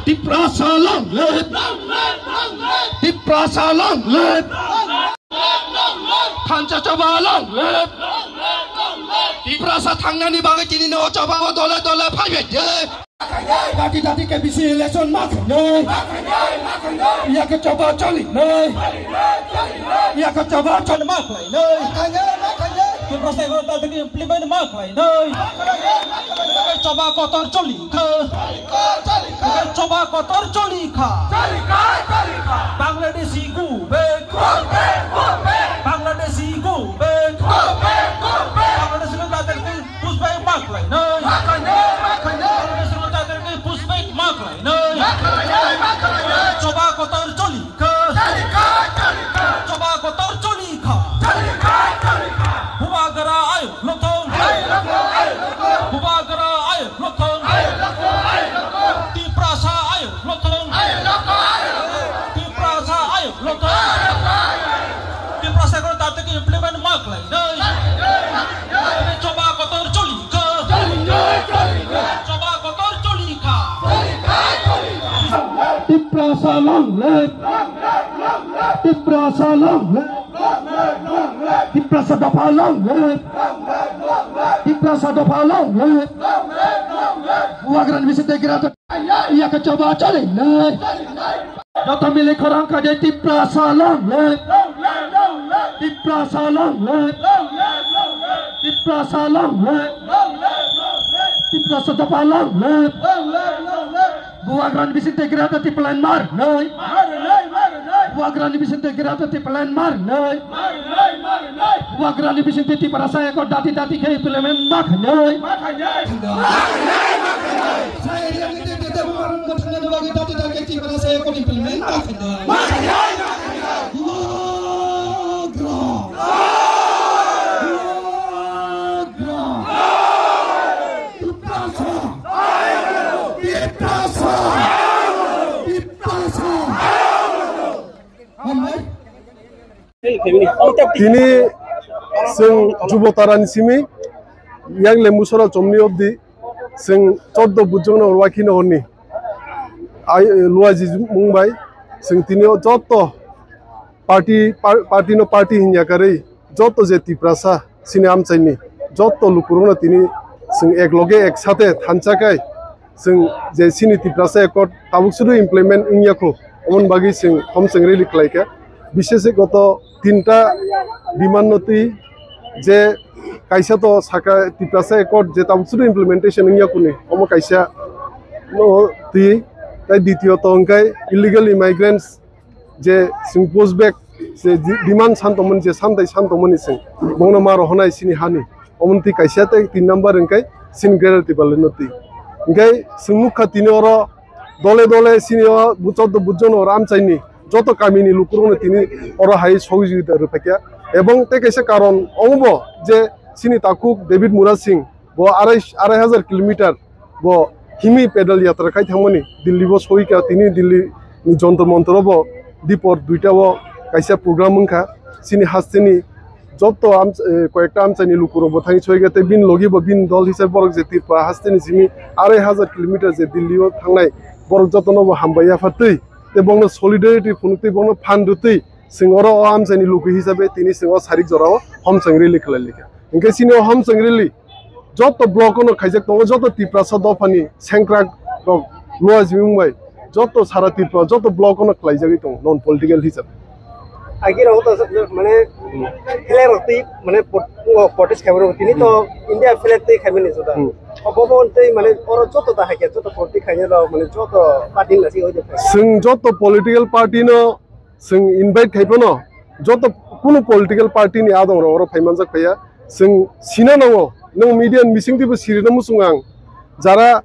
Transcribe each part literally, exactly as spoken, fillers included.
Tiprasa long live! Tiprasa long live! Thansa choba long live! Tiprasa thangnani bagwi tini no choba o dole dole phaibai de. Dati dati K B C election ma khainai. Yake choba choli nai. Yake choba choli ma khainai. Tiprasa ko dati implement ma khainai. Choba kotor choli kha. Choba kotor choli kha. Bangladeshi go back. Bangladeshi go back. Bangladeshi go back. Pushback ma khlainai. Bangladeshi go back. Pushback ma khlainai. Choba kotor choli kha. Choba kotor choli kha. Bubagra ayo lothong. Bubagra ayo lothong. Tiprasa ayo lothong. Tiprasa ayo lothong. Tiprasa ko tate ke implement ma khlainai. Choba kotor choli kha. Choba kotor choli kha. Tiprasa long live. Tiprasa long live. Tiprasa dopha long live. Tiprasa dopha long live. Bubagrani bisingtwi gira to yake choba choli nai. Joto mili khorang kha de Tiprasa long live. Tiprasa long live. Tiprasa long live. Tiprasa dopha long live. Bubagrani bisingtwi gira to Tipraland mar nai. Bubagrani bisingtwi gira to Tipraland mar nai. Bubagrani bisingtwi Tiprasa eko dati dati khe implement ma khainai. Sai area ni tete tete bubagrani gotong ni bagwi dati dati khe Tiprasa eko implement ma khainai. Bubagra. Bubagra. Tiprasa. Tiprasa. Tiprasa. Hambai. Tini chwng Jubo Tarani simi yang Lembusora chomni obdi chwng choddo bujongno rwakhi no honni. Ai, Luaji mung bai chwng tini o jotto party, par-, party no party hinya karwi jotto je Tiprasa sini amchaini jotto lukurokno tini chwng ek loge ek sathe thansa kai chwng je sini Tiprasa Accord tabuk sudu implement wngya kho, omoni bagwi chwng hom chwng rally khlai kha. Bisese goto tinta demand no twi je kaisa to saka Tiprasa Accord je tabuk sudu implementation wngya kuni, omo kaisa no twi, tai ditiyo to hwnkhe illegal immigrants je chwng push back je di-, demand san tongmani, je santai san tongmani chwng bono ma rohonai sini hani. Omo twi kaisa tei tin number hwnkhe sini Greater Tipraland no twi. Hwnkhe chwng nukha tini oro dole dole sini o buchok do bujon oro amchaini joto kamini lukurokno tini oro hai sohojogita rwphaikha. Ebong tei kaisa karon omobo je sini takhuk David Murasing bo arai, arai hajar kilometer bo himwi pedal yatra khai thangmani Delhi bo soika, tini Delhi ni Jantar Mantar o bo dipor duita o kaisa program wngkha. Chini hasteni jotto am-, eh, koyekta amchaini lukurok bo thangwi soika tei bini logi bo bini dol hisabe borok je Tripura hasteni simi arai hajar kilometer je Delhi o thangnai borok jotono bo hambai yaphartwi tei bongno solidarity phunukti bongno phan rwtwi chwng oro o amchaini luku hisabe tini chwng o sarik jorao homchang rally khlai laikha. Hwnkhe chini o homchang rally joto block ono khaijak tongo, joto Tiprasa dophani sengkrak rok Luaji mung bai joto sara Tripura joto block ono khlaijagwi tongo non political hisab. Agi rok to mane flag rok twi mane pot-, o protest khaibaro tini to India flag twi khaimani juda. Hmm. Obo bo tei mane oro joto da haikhe joto party khainai rok mane joto party ni nasi oi de. Chwng joto political party no chwng invite khai phano joto kunu political party ni adong rok oro phai manjak phaiya. Chwng sina nango, nwng media ni bising twibo sirino muchung ang. Jara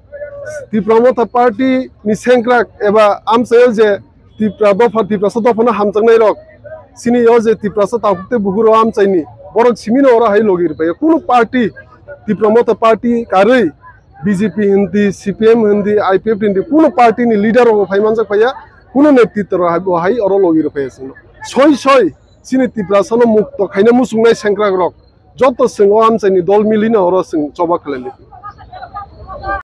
Tipra Motha Party ni sengkrak eba amchaio je Tipra dopha, Tiprasa dophano hamjaknai rok, chini o je Tiprasa takhuk tei bukhuk rok amchaini, borok simino oro hai logi rwphaiya. Kunu party, Tipra Motha Party karwi B J P hindi, C P M hindi, I P F hindi, kunu party ni leader rok phai manjak phaiya, kunu netritwa rok hai, bo hai oro logi rwphaiya chwngno. Soi soi chini Tiprasano mukto khaina muchungnai sengkrak rok. Joto chwng o amchaini dol milino oro chwng choba khlainai.